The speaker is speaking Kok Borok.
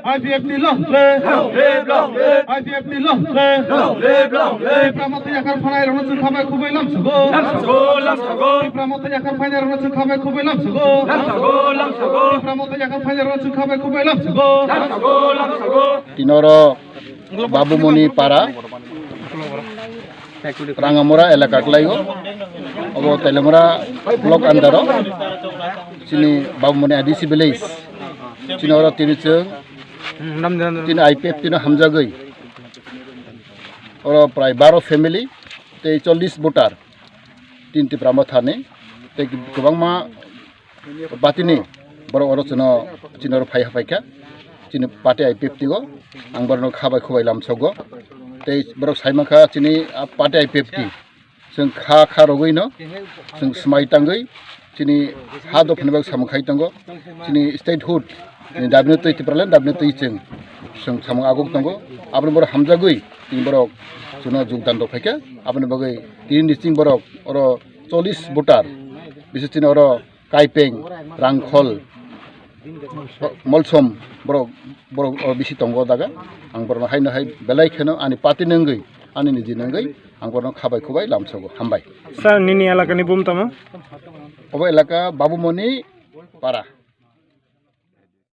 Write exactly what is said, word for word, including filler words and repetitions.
I P F T long live! Long live, long live! I P F T long live! Long live, long live! Tipra Motha yakhar phainairokno chwng kha bai khuk bai lamsogo. Lamsogo, lamsogo! Tipra Motha yakhar phainairokno chwng kha bai khuk bai lamsogo. Lamsogo, lamsogo! Tipra Motha yakhar phainairokno chwng kha bai khuk bai lamsogo. Lamsogo, lamsogo! Tini oro Babumoni para Rangamura elaka kwlaio. Obo Teliamura block under o chini Babumoni A D C village. Chini oro tini chwng tini I P F T no hamjagwi oro prai baro family tei chollish voter tini Tipra Mothani tei kwbangma party ni borok oro chwngno chini oro phai ha phaikha chini party I P F T o ang borokno kha bai khuk bai lamsogo tei borok sai mankha chini party I P F T chwng kha kha rogwi no chwng swmai tangwi chini ha dophani bagwi samung khai tongo chini statehood ni dabi no twi Tipraland dabi no twi chwng chwng samung aguk tongo aboni borok hamjagwi tini borok chwngno jogdan rok phaikha aboni bagwi tini ni chini borok oro chollish voter bises chini oro Kaipeng, Rangkhol, Molsom, borok, borok, o bisi tongo o jaga. Ang borokno haino hai belai kheno ani party ni wngwi, ani niji ni wngwi, ang borokno kha bai khuk bai lamsogo. Hambai. Sir, nini elaka ni bum tamo? Obo elaka Babumoni para.